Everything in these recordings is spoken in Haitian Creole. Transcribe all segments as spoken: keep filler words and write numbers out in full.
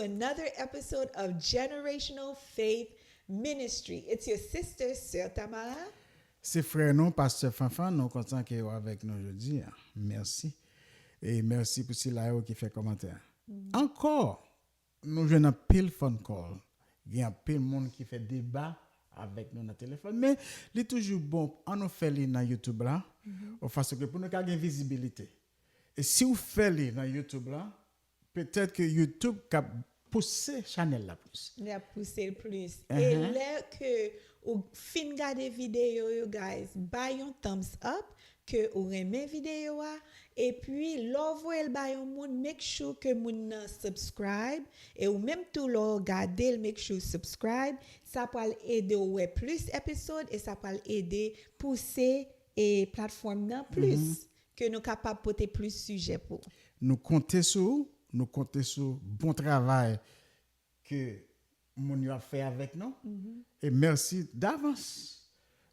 another episode of Generational Faith Ministry. It's your sister, Sœur Tamara. Se frè nou, Pastè Fanfan, nou kontan ke w avèk nou jodi a. Mèsi. E mèsi pou sila yo ki fè kòmantè. Ankò, nou jwenn anpil phone call. Gen anpil moun ki fè deba avèk nou nan telefòn. Men li toujou bon, ann nou fè li nan YouTube la, yon fason ke pou nou ka gen vizibilite. E si w fè li nan YouTube la, petèt ke YouTube ka pouse chanèl la plis. Li ap pouse l plis. E lè ke ou fin gade videyo yo, guys, bay yon thumbs up ke ou renmen videyo a. Epi, lè w voye l ba yon moun, make sure ke moun nan subscribe. E ou menm tou, lè w gade l, make sure w subscribe. Sa pral ede w wè plis episode e sa pral ede pouse e platfòm nan plis. Ke nou kapab pote plis sijè pou. Nou konte sou ou, nou konte sou bon travay ke moun yo ap fè avèk nou. E mèsi davans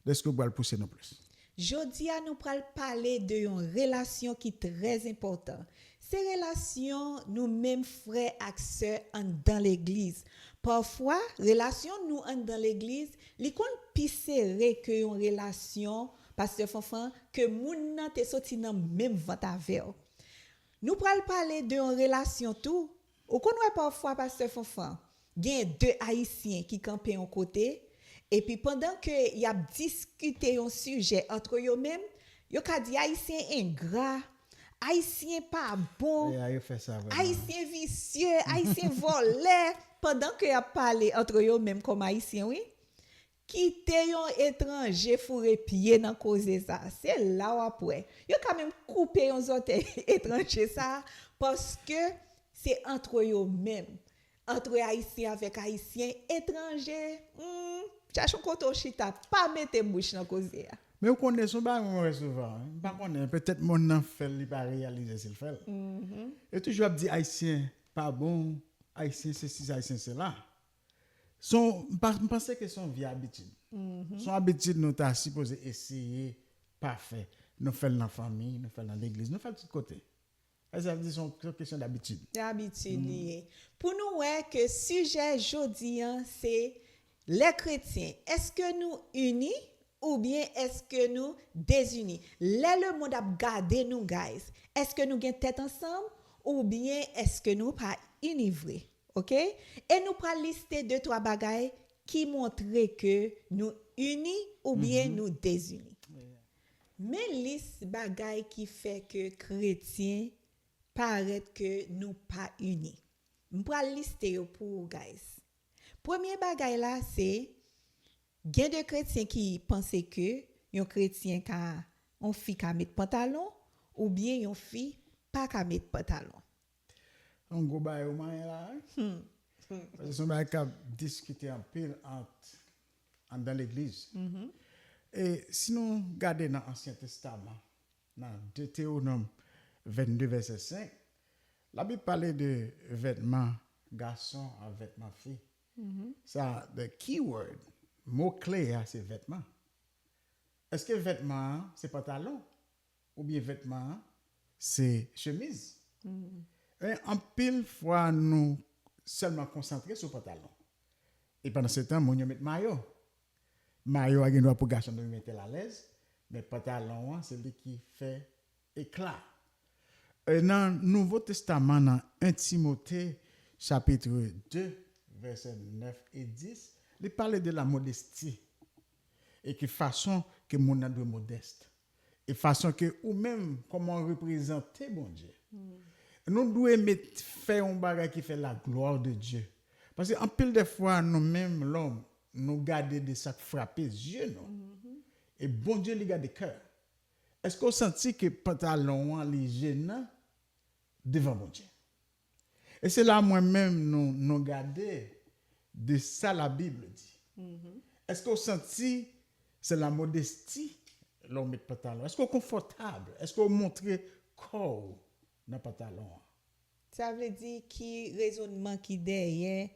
dèske w pral pouse nou plis. Jodi a, nou pral pale de yon relasyon ki trè enpòtan. Se relasyon nou menm frè ak sè anndan legliz. Pafwa, relasyon nou anndan legliz, li konn pi sere ke yon relasyon, Pastè Fanfan, ke moun nan te soti nan menm vant avè w. Nou pral pale de yon relasyon tou. Ou konn wè pafwa, Pastè Fanfan, gen de Ayisyen ki kanpe yon kote, epi pandan ke y ap diskite yon sijè antre yo menm, yo ka di Ayisyen engra, Ayisyen pa bon, Ya, yo fè sa vrèman. Ayisyen visye, Ayisyen vòlè, pandan ke y ap pale antre yo menm kòm Ayisyen, wi. Kite yon etranje foure pye nan koze sa. Se la w ap wè. Yo ka menm koupe yon zòtèy etranje sa, paske se antre yo menm. Antre Ayisyen avèk Ayisyen, etranje, hmm, chache yon kote w chita, pa mete bouch nan koze a. Men ou konnen, se yon bagay mwen wè souvan, wi. M pa konnen, petèt moun nan fè l, li pa reyalize si l fè l. E toujou ap di Ayisyen pa bon, Ayisyen sesi, Ayisyen sela. Se yon, m pa, m panse ke se yon vye abitid. Se yon abitid nou ta sipoze eseye pa fè. Nou fè l nan fanmi, nou fè l nan legliz, nou fè l tout kote. E sa vle di se yon, se yon kesyon dabitid. Dabitid li ye. Pou nou wè ke sijè jodi a se lè kretyen, èske nou ini oubyen èske nou dezini? Lè lemonn ap gade nou, guys, èske nou gen tèt ansanm oubyen èske nou pa ini vre? Oke? E nou pral liste de twa bagay ki montre ke nou ini oubyen nou dezini. Men lis bagay ki fè ke kretyen parèt ke nou pa ini. M pral liste yo pou ou, guys. Premye bagay la, se gen de kretyen ki panse ke yon kretyen ka, yon fi ka met pantalon, oubyen yon fi pa ka met pantalon. Yon gwo bagay ou manyen la, wi. Paske se yon bagay k ap diskite anpil ant, anndan legliz. E si nou gade nan Ansyen Testaman, nan Detewonòm vennde vèsè senk, Labib pale de vètman gason ak vètman fi. Sa, the key word, mo kle a se vètman. Èske vètman an se pantalon? Oubyen vètman an se chemiz? Men anpil fwa nou sèlman konsantre sou pantalon. E pandan se tan, moun yo met mayo. Mayo a gen dwa pou gason nou mete l alèz, men pantalon an se li ki fè ekla. E nan Nouvo Testaman, nan en Timote chapit de, vèsè nèf e dis, li pale de la modesti. E ki fason ke moun nan dwe modès. E fason ke ou menm, kòman w reprezante Bondye. Nou dwe met, fè yon bagay ki fè la gloire de Dieu. Paske anpil de fwa, nou menm, lòm, nou gade de sa k frape zye nou. E Bondye, li gade kè. Èske w santi ke pantalon an, li jenan devan Bondye? E se la mwen menm nou, nou gade de sa Labib di. Èske w santi se la modesti lè w met pantalon? Èske w konfòtab? Èske w montre kò w nan pantalon an? Sa vle di ki rezònman ki dèyè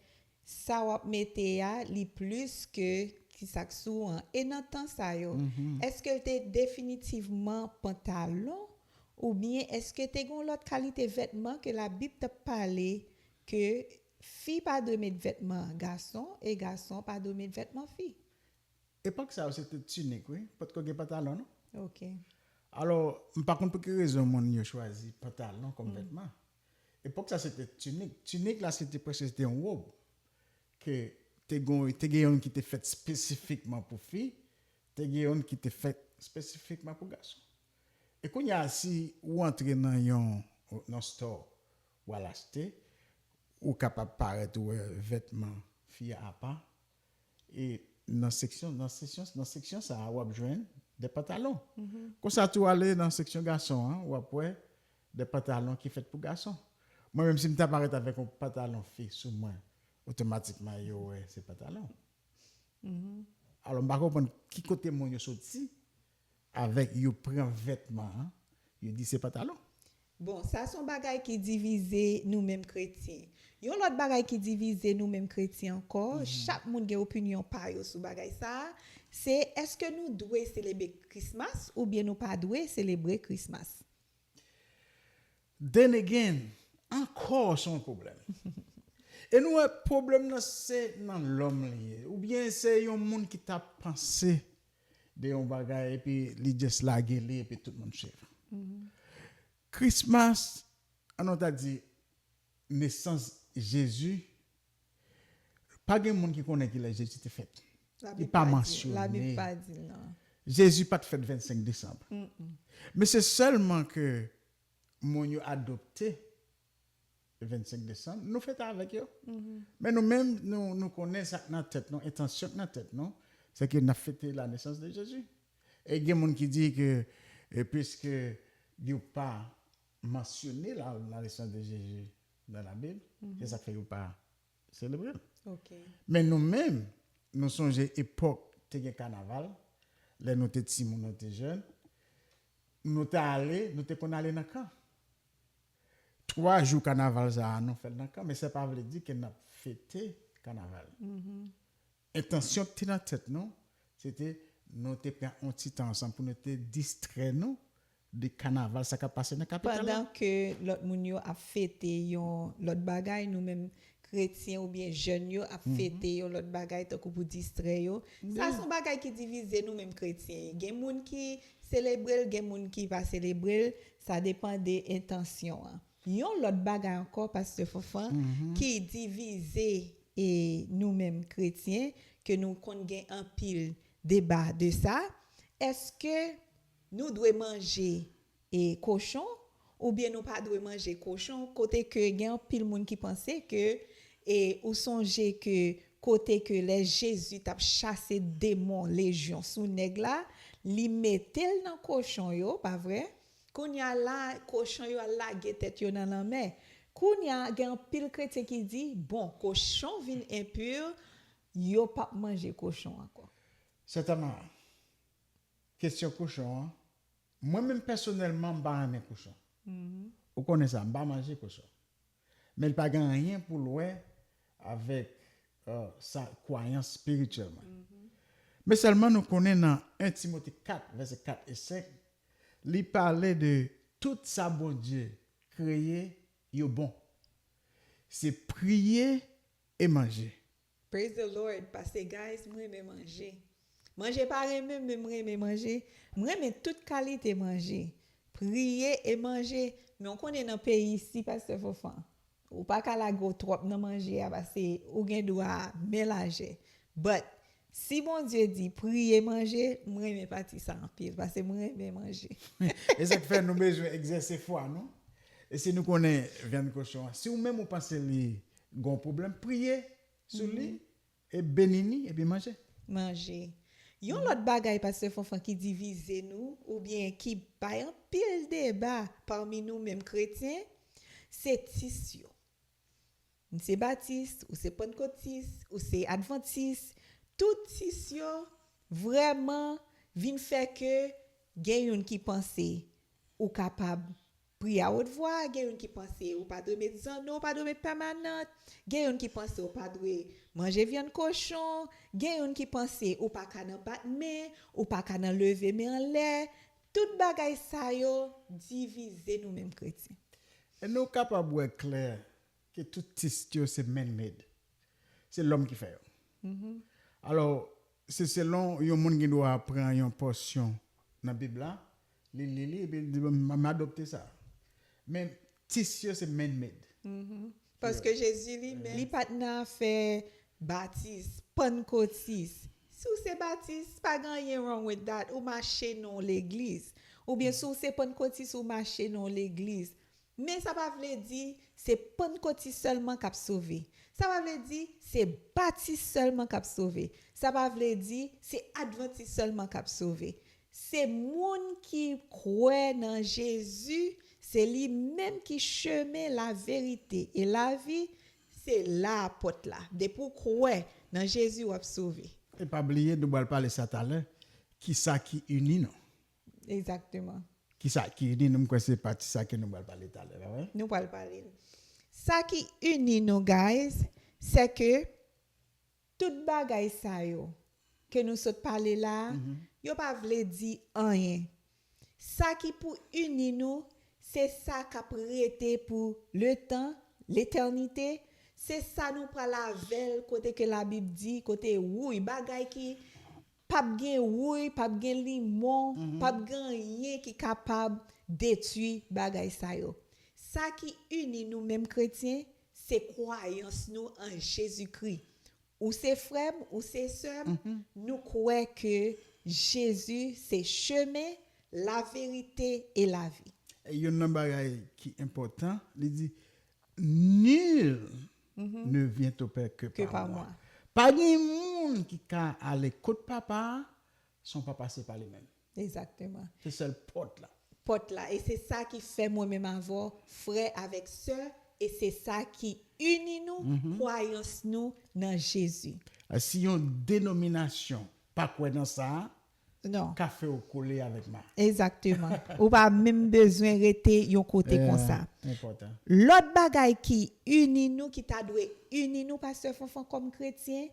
sa w ap mete a, li plis ke ki sa k sou an. E nan tan sa yo, èske l te definitivman pantalon? Oubyen èske te gen yon lòt kalite vètman ke Labib t ap pale ke fi pa dwe met vètman gason e gason pa dwe met vètman fi. Epòk sa yo, se te tinik, wi. Potko gen pantalon, non? Ok. Alò, m pa konn pou ki rezon moun yo chwazi pantalon kòm vètman. Epòk sa, se te tinik. Tinik la, se te prèske se te yon wòb. Ke te gen, te gen youn ki te fèt espesifikman pou fi, te gen youn ki te fèt espesifikman pou gason. E kounye a, si ou antre nan yon, nan store, ou al achte, ou kapab parèt ou wè vètman fi a apa. E nan seksyon, nan seksyon, nan seksyon sa a, w ap jwenn de pantalon. Konsa tou, ale nan seksyon gason an, w ap wè de pantalon ki fèt pou gason. Mwen menm, si m ta parèt avèk yon pantalon fi sou mwen, otomatikman yo wè se pantalon. Alò, m pa konprann ki kote moun yo soti avèk yo pran vètman an, yo di se pantalon. Bon, sa se yon bagay ki divize nou menm kretyen. Yon lòt bagay ki divize nou menm kretyen ankò, chak moun gen opinyon pa yo sou bagay sa a, se èske nou dwe selebre Christmas oubyen nou pa dwe selebre Christmas. Then again, ankò se yon pwoblèm. E nou wè pwoblèm nan se nan lòm li ye. Oubyen se yon moun ki ta panse de yon bagay epi li just lage li epi tout moun swiv. Christmas, an nou ta di nesans Jezi, pa gen moun ki konnen kilè Jezi te fèt. Li pa mansyone. Labib pa di l, non. Jezi pa t fèt vennsenk desanm. Men se sèlman ke moun yo adopte vennsenk desanm, nou fete avèk yo. Men nou menm, nou, nou konnen sa k nan tèt nou, entansyon k nan tèt nou, se ke n ap fete la nesans de Jezi. E gen moun ki di ke, e, piske yo pa mansyone la, la nesans de Jezi nan Labib, se sa k fè yo pa selebre l. Ok. Men nou menm, nou sonje epòk te gen kanaval, lè nou te timoun, nou te jèn, nou te ale, nou te konn ale nan kan. Twa jou kanaval sa a, nou fè l nan kan, men sa pa vle di ke n ap fete kanaval. Entansyon ki te nan tèt nou, se te nou te pran yon ti tan ansanm pou nou te distrè nou de kanaval sa k ap pase nan kapital la. Pandan ke lòt moun yo ap fete yon lòt bagay, nou menm kretyen oubyen jèn yo ap fete yon lòt bagay tankou pou distrè yo. Sa se yon bagay ki divize nou menm kretyen. Gen moun ki selebre l, gen moun ki pa selebre l, sa depann de entansyon an. Yon lòt bagay ankò, Pastè Fanfan, ki divize e nou menm kretyen, ke nou konn gen anpil deba de sa, èske nou dwe manje e kochon oubyen nou pa dwe manje kochon, kote ke gen anpil moun ki panse ke e ou sonje ke kote ke lè Jezi t ap chase demon lejyon sou nèg la, li mete l nan kochon yo, pa vre? Kounye a la, kochon yo al lage tèt yo nan lanmè. Kounye a, gen anpil kretyen ki di, bon, kochon vin enpi, yo p ap manje kochon ankò. Sè Tamara, kesyon kochon an, mwen menm pèsonèlman, m pa renmen kochon. Ou konnen sa, m pa manje kochon. Men li pa gen anyen pou l wè avèk, euh, sa, kwayans espirityèl mwen. Men sèlman nou konnen nan en Timote kat, vèsè kat e senk, li pale de tout sa Bondye kreye, yo bon. Se priye e manje. Praise the Lord, paske guys, m renmen manje. Manje pa renmen m, men m renmen manje. M renmen tout kalite manje. Priye e manje. Men w konnen nan peyi isi, Pastè Fofan, ou pa ka lage w twòp nan manje a, paske ou gen dwa men lajè. But, si Bondye di priye manje, m renmen pati sa anpil, paske m renmen manje. E sa k fè nou bezwen egzèse fwa nou. E si nou konnen vyann kochon an, si ou menm ou panse li gon pwoblèm, priye sou li, e beni li, epi manje. Manje. Yon lòt bagay, Pastè Fofan, ki divize nou, oubyen ki bay anpil deba pami nou menm kretyen, se tis yo. M se batis, ou se pannkotis, ou se advantis, tout tis yo vrèman vin fè ke gen youn ki panse ou kapab priye a wot vwa, gen youn ki panse ou pa dwe met zanno, ou pa dwe met pèmanant, gen youn ki panse ou pa dwe manje vyann kochon, gen youn ki panse ou pa ka nan bat men, ou pa ka nan leve men anlè. Tout bagay sa yo divize nou menm kretyen. E nou kapab wè klè ke tout tis yo se man-made. Se lòm ki fè yo. Alò, se selon yon moun gen dwa pran yon pòsyon nan Bib la, li li li, epi li di, "M, m adopte sa." Men tis yo se man-made. Paske Jezi li menm, li pa t nan afè batis, pannkotis. Si w se batis, pa gen anyen wrong with that. Ou mache nan yon legliz. Oubyen si w se pannkotis, ou mache nan yon legliz. Men sa pa vle di se pannkotis sèlman k ap sove. Sa pa vle di se batis sèlman k ap sove. Sa pa vle di se advantis sèlman k ap sove. Se moun ki kwè nan Jezi, se li menm ki chemen, laverite e lavi, se la pòt la. Depi w kwè nan Jezi, w ap sove. E pa bliye, nou pral pale sa talè, kisa ki ini nou. Egzakteman. Kisa ki ini nou, m kwè se pati sa ke nou pral pale talè, pa vre? Nou pral pale l. Sa ki ini nou, guys, se ke tout bagay sa yo ke nou sot pale la, yo pa vle di anyen. Sa ki pou ini nou, se sa k ap rete pou letan, letènite. Se sa nou pral avè l kote ke Labib di, kote wouy, bagay ki p ap gen wouy, p ap gen limon, p ap gen anyen ki kapab detwi bagay sa yo. Sa ki ini nou menm kretyen, se kwayans nou an Jezikri. Ou se frè m, ou se sè m, nou kwè ke Jezi se chemen, laverite e lavi. E youn nan bagay ki enpòtan, li di, "Nul ne vient au Père que par moi." Pa gen moun ki ka ale kot Papa a san w pa pase pa li menm. Egzakteman. Se sèl pòt la. Pòt la. E se sa ki fè mwen menm avè w, frè avèk sè, e se sa ki ini nou, kwayans nou nan Jezi. Si yon denominasyon pa kwè nan sa, non, ka fè w kole avèk ma. Egzakteman. Ou pa menm bezwen rete yon kote konsa. Lòt bagay ki ini nou, ki ta dwe ini nou, Pastè Fanfan, kòm kretyen,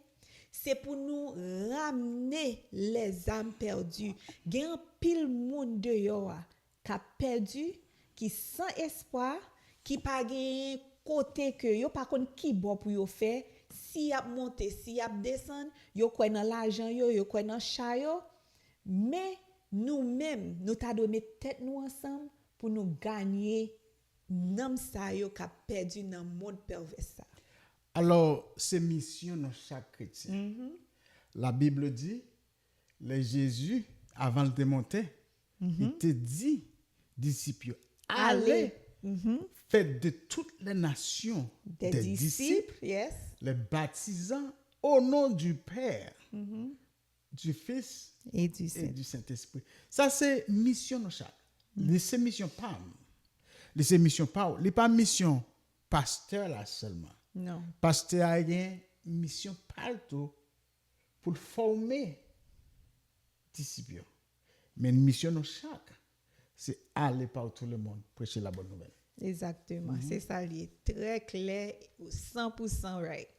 se pou nou ramne les âmes perdues. Gen anpil moun deyò a k ap pèdi, ki san espwa, ki pa gen kote ke yo pa konn kibò pou yo fè, si y ap monte, si y ap desann, yo kwè nan lajan yo, yo kwè nan cha yo. Men, nou menm, nou ta dwe met tèt nou ansanm pou nou ganye nanm sa yo k ap pèdi nan mond pèvès sa. Alò, se misyon nou chak kretyen. Labib di, lè Jezi, avan l te monte, li te di disip yo, "Allez, faites de toutes les nations des disciples, les baptisant au nom du Père, du Fils et du Saint-Esprit." Sa se misyon nou chak. Li se misyon pa m. Li se misyon pa w. Li pa misyon pastè la sèlman. Non. Pastè a gen misyon pa l tou pou l fòme disip yo. Men misyon nou chak, se aller par tout le monde, prêcher la bonne nouvelle. Egzakteman. Se sa l ye. Trè klè, san pou san right.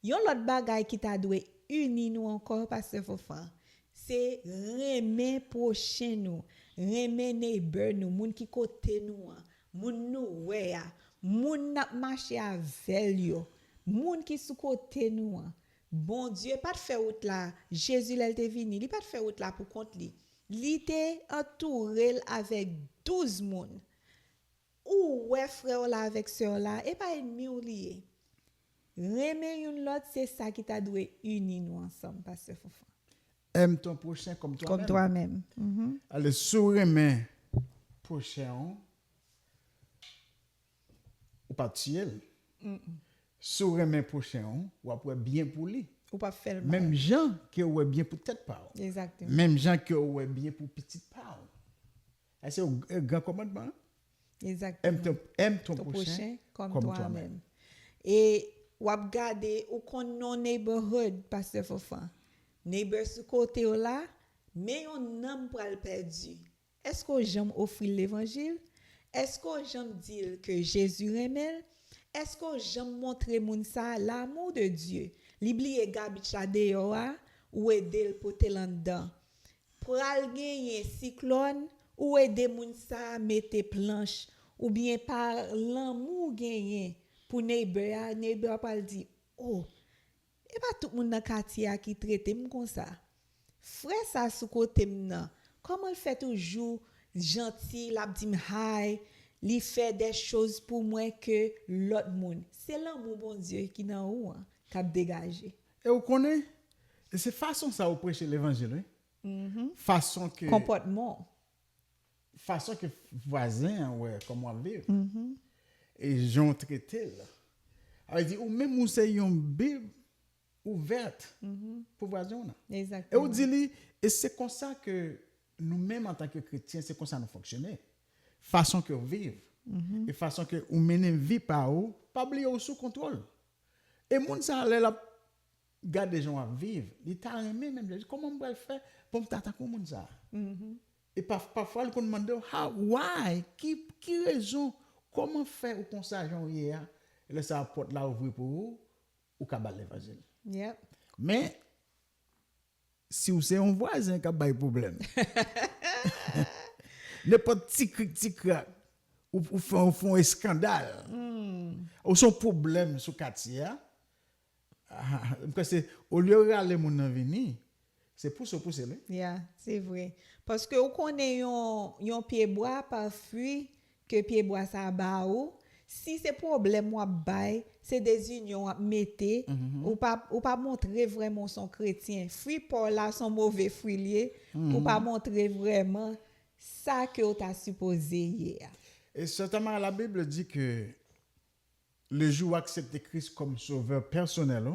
Yon lòt bagay ki ta dwe ini nou ankò, Pastè Fanfan, se renmen pwochen nou, renmen neighbor nou, moun ki kote nou an, moun nou wè a, moun n ap mache avè l yo, moun ki sou kote nou an. Bondye pa t fè wout la, Jezi lè l te vini, li pa t fè wout la pou kont li. Li te antoure l avèk douz moun. Ou wè frè w la avèk sè w la, e pa ènmi w li ye. Renmen youn lòt, se sa ki ta dwe ini nou ansanm, Pastè Fanfan. Aime ton prochain comme toi-même. Comme toi-même. Mhm. Ale, si w renmen pwochen w, ou pa tiye l. Si w renmen pwochen w, w ap wè byen pou li. Ou p ap fè l mal. Menm jan ke w wè byen pou tèt pa w. Egzakteman. Menm jan ke w wè byen pou pitit pa w. Sa se yon gran kòmandman. Egzakteman. Aime ton, aime ton prochain comme toi-même. E w ap gade, ou konn nan neighborhood, Pastè Fanfan. Neighbor sou kote w la, men yon nanm pral pèdi. Èske w janm ofri l levanjil? Èske w janm di l ke Jezi renmen l? Èske w janm montre moun sa a l'amour de Dieu? Li bliye gabich la deyò a, ou ede l pote l anndan. Pral genyen siklòn, ou ede moun sa a mete planch, oubyen pa lanmou w genyen pou neighbor a, neighbor a pral di, "Oh, e pa tout moun nan katye a ki trete m konsa. Frè sa sou kote m nan, kòman l fè toujou janti, l ap di m hi, li fè des choses pou mwen ke lòt moun?" Se lanmou Bondye ki nan ou an k ap degaje. E ou konnen, e se fason sa ou preche levanjil, wi. Fason ke Konpòtman w. Fason ke vwazen an wè kòman w ap viv. E jan w trete l. Sa vle di, ou menm ou se yon bib ouvèt pou vwazen w nan. E ou Egzakteman. di li, e se konsa ke nou menm antanke kretyen, se konsa nou fonksyone. Fason ke w viv, e fason ke ou mennen vi pa ou, pa bliye ou sou kontwòl. E moun sa a, lè l ap gade jan w ap viv, li ta renmen menm jan, kòman m pral fè pou m ta tankou moun sa a? E pa, pafwa, li konn mande w, "How, why? Ki, ki rezon? Kòman fè ou konsa jan w ye a?" E lè sa a, pòt la ouvri pou ou, ou ka ba l levanjil. Yep. Men, si w se yon vwazen k ap bay pwoblèm, nenpòt ti krik ti krak, ou, ou fè, ou fè yon eskandal, ou se yon pwoblèm sou katye a, ah, m kwè se, olye w rale moun nan vini, se pouse w pouse l, wi. Ya, se vre. Paske ou konnen yon, yon pyebwa pa fwi ke pyebwa sa a ba ou, si se pwoblèm w ap bay, se dezinyon w ap mete, ou pa, ou pa montre vrèman w se yon kretyen. Fwi pa w la se yon move fwi l ye, ou pa montre vrèman sa ke w ta sipoze ye a. Et certainement, la Bible dit que le jour où accepter Christ comme sauveur personnel,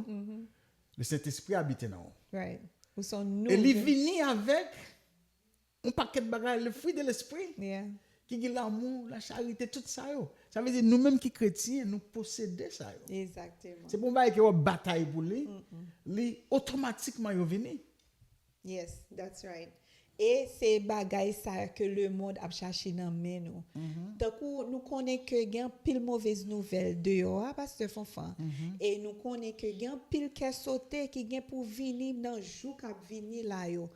le Saint-Esprit habite nan ou. Right. Ou se yon E li nouvo. Vini avèk yon pakèt bagay, le fruit de l'esprit, Yeah. Ki gen lanmou, lacharite, tout sa yo. Sa vle di, nou menm ki kretyen, nou posede sa yo. Egzakteman. Se pa yon bagay ke w ap batay pou li, li otomatikman yo vini. Yes, that's right. E se bagay sa ke lemonn ap chache nan men nou. Tankou nou konnen ke gen anpil movez nouvèl deyò a, Pastè Fanfan. E nou konnen ke gen anpil kè sote ki gen pou vini nan jou k ap vini la yo.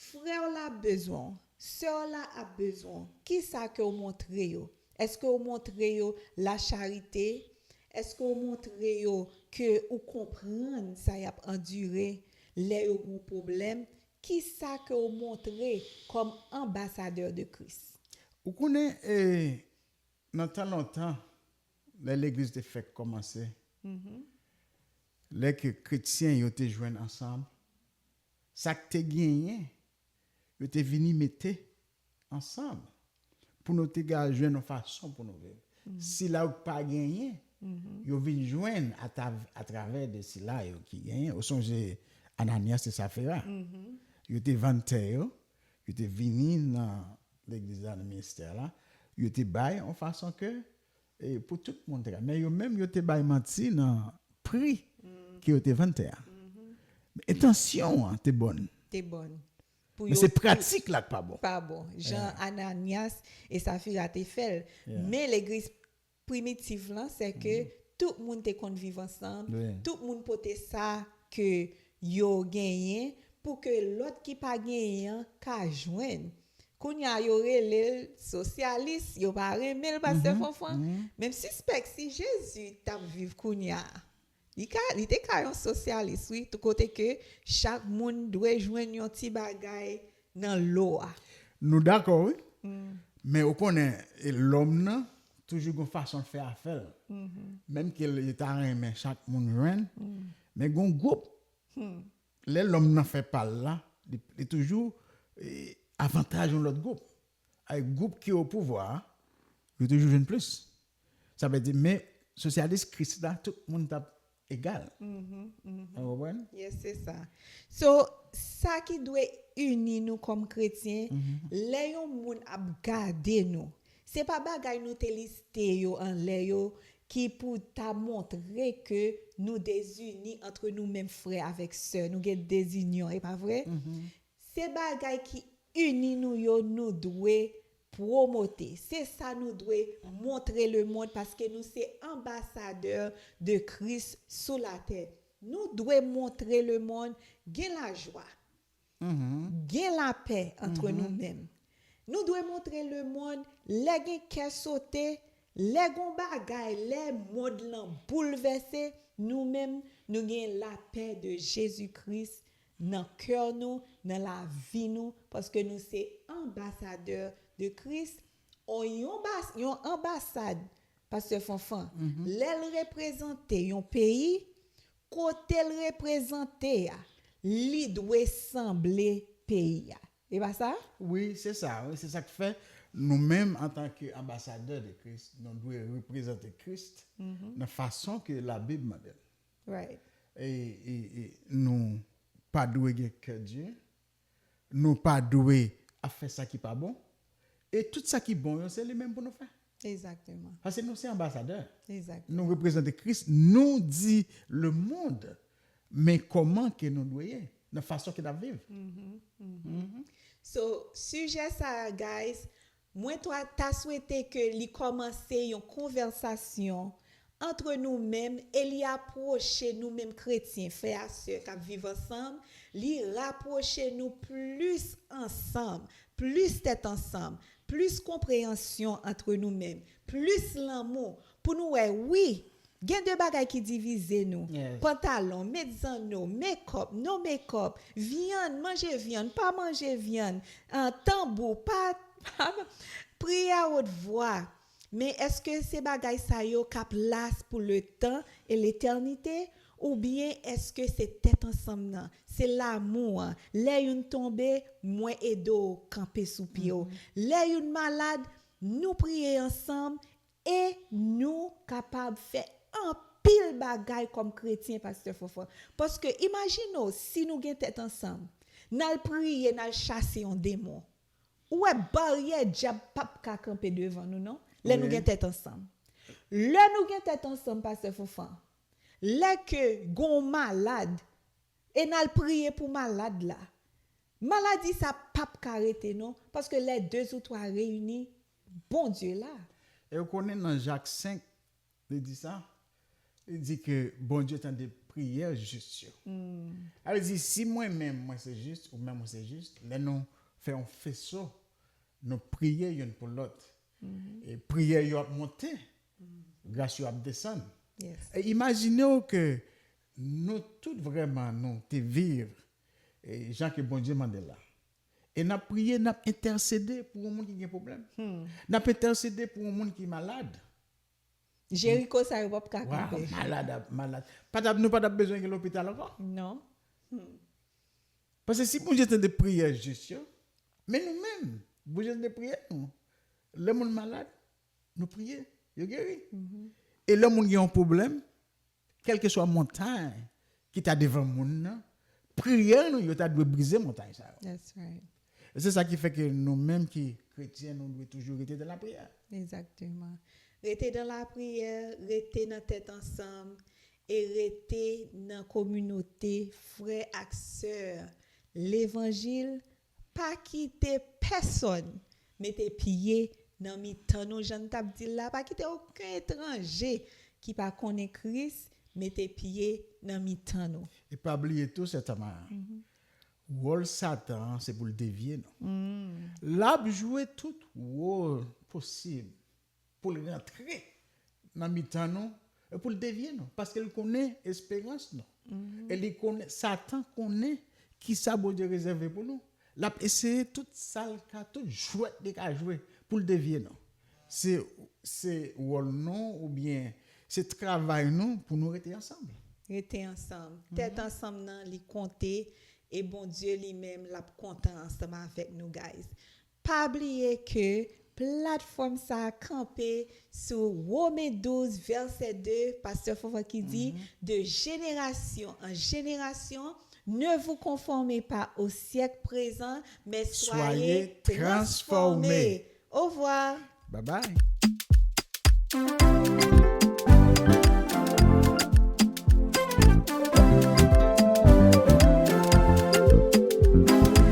Frè w la ap bezwen w, sè w la ap bezwen w. Kisa ke w montre yo? Èske w montre yo lacharite? Èske w montre yo ke ou konprann sa y ap andire lè yo gen yon pwoblèm? Kisa ke w montre kòm anbasadè de Kris? Ou konnen, e, nan tan lontan, lè legliz te fèk kòmanse, lè ke kretyen yo te jwenn ansanm, sa k te genyen, yo te vini mete ansanm pou nou te ka jwenn yon fason pou nou viv. Sila yo k pa genyen, yo vin jwenn ata-, atravè de sila yo ki genyen. Ou sonje Ananyas e Safira? Yo te vann tè yo, yo te vini nan legliz la, nan ministè la, yo te bay yon fason ke, e, pou tout moun te ka. Men yo menm, yo te bay manti nan pri ke yo te vann tè a. Entansyon an te bon. Te bon. Pou Men yo se pratik la k pa bon. Pa bon. Jan Ananyas e Safira te fè l. Men legliz primitif lan, se ke tout moun te konn viv ansanm, Wi. Tout moun pote sa ke yo genyen pou ke lòt ki pa genyen an ka jwenn. Kounye a yo rele l sosyalis, yo pa renmen l, Pastè Fanfan. Men m sispèk si Jezi t ap viv kounye a, li ka, li te ka yon sosyalis, wi, tou kote ke chak moun dwe jwenn yon ti bagay nan lo a. Nou dakò, wi. Men ou konnen, e, lòm nan toujou gon fason l fè afè l. Menm ke li ta renmen chak moun jwenn, men gon gwoup, lè lòm nan fè pa l la, li, li toujou, e, avantaj yon lòt gwoup. Ay gwoup ki o pouvwa a, yo toujou jwenn plis. Sa vle di, men sosyalis Kris la, tout moun t ap egal. Ou konprann? Yes, se sa. So, sa ki dwe ini nou kòm kretyen, lè yon moun ap gade nou, se pa bagay nou te liste yo anlè yo ki pou ta montre ke nou dezini antre nou menm frè avèk sè, nou gen dezinyon, e pa vre? Se bagay ki ini nou yo, nou dwe pwomote. Se sa nou dwe montre lemonn paske nou se anbasadè de Kris sou latè. Nou dwe montre lemonn gen lajwa, gen lapè antre nou menm. Nou dwe montre lemonn lè gen kè sote, Lè gon bagay, lè mond lan boulvèse, nou menm, nou gen lapè de Jezi Kris nan kè nou, nan lavi nou, paske nou se anbasadè de Kris. On, yon bas-, yon anbasad, Pastè Fanfan, lè l reprezante yon peyi, kote l reprezante a, li dwe sanble peyi a. E pa sa? Wi, se sa, wi, se sa k fè nou menm, antanke anbasadè de Kris, nou dwe reprezante Kris nan fason ke Labib mande l. Right. E, e, e nou pa dwe gen kè di, nou pa dwe ap fè sa ki pa bon. E tout sa ki bon yo, se li menm pou nou fè. Egzakteman. Paske nou se anbasadè. Egzakteman. Nou reprezante Kris, nou di lemonn men kòman ke nou dwe ye, nan fason ke n ap viv. So, sijè sa a, guys, mwen twa-, ta swete ke li kòmanse yon konvèsasyon antre nou menm e li apwoche nou menm kretyen, frè a sè k ap viv ansanm, li rapwoche nou plis ansanm, plis tèt ansanm, plis konpreyansyon antre nou menm, plis lanmou pou nou wè, wi, gen de bagay ki divize nou. Yes. Pantalon, met zanno, makeup, no makeup, vyann, manje vyann, pa manje vyann, ah, tanbou, pa, pa, priye a wot vwa. Men èske se bagay sa yo k ap las pou letan e letènite? Oubyen èske se tèt ansanm nan? Se lamou an. Lè youn tonbe, mwen ede w kanpe sou pye w. Lè youn malad, nou priye ansanm e nou kapab fè anpil bagay kòm kretyen, Pastè Fanfan. Paske imajine w, si nou gen tèt ansanm, n al priye, n al chase yon demon. Ou wè, baryè dyab p ap ka kanpe devan nou, non, lè nou gen tèt ansanm. Lè nou gen tèt ansanm, Pastè Fanfan, lè ke gon malad, e n al priye pou malad la, maladi sa p ap ka rete, non, paske lè de ou twa reyini, Bondye la. E ou konnen nan Jak senk, li di sa, li di ke Bondye tande priyè jis yo. Sa vle di, si mwen menm, mwen se jis, ou menm, ou se jis, lè nou fè yon feso, nou priye youn pou lòt. E priyè yo ap monte, gras yo ap desann. Yes. E imajine w ke nou tout vrèman nou te viv e jan ke Bondye mande la. E n ap priye, n ap entèsede pou yon moun ki gen pwoblèm. N ap entèsede pou yon moun ki malad. Jeriko sa yo p ap ka kanpe. Waw, malad ap, malad. Pa t ap, nou pa t ap bezwen gen lopital ankò. Non. Paske si Bondye tande priyè jis yo, men nou menm, Bondye tande priyè nou. Lè moun malad, nou priye, yo geri. E lè moun gen yon pwoblèm, kèlkeswa montay ki ta devan moun nan, priyè nou yo ta dwe brize montay sa yo. That's right. E se sa ki fè ke nou menm ki kretyen, nou dwe toujou rete nan lapriyè. Egzakteman. Rete nan lapriyè, rete nan tèt ansanm, e rete nan kominote frè ak sè levanjil. Pa kite pèsonn mete pye nan mitan nou, jan n t ap di l la, pa kite okenn etranje ki pa konnen Kris mete pye nan mitan nou. E pa bliye tou, sè Tamara, wòl Satan an, se pou l devye nou. L ap jwe tout wòl posib pou l rantre nan mitan nou e pou l devye nou, paske l konnen esperans nou. E li konnen, Satan konnen kisa Bondye rezève pou nou. L ap eseye tout sa l ka, tout jwèt li ka jwe pou l devye nou. Se, se wòl nou oubyen se travay nou pou nou rete ansanm. Rete ansanm. Tèt ansanm nan, li konte, e Bondye li menm, l ap kontan ansanm avèk nou, guys. Pa bliye ke platfòm sa a kanpe sou Women douz, vèsè de, Pastè Fanfan ki di, de génération en génération, ne vous conformez pas au siècle présent, mais soyez transformés. Au revoir. Bye bye.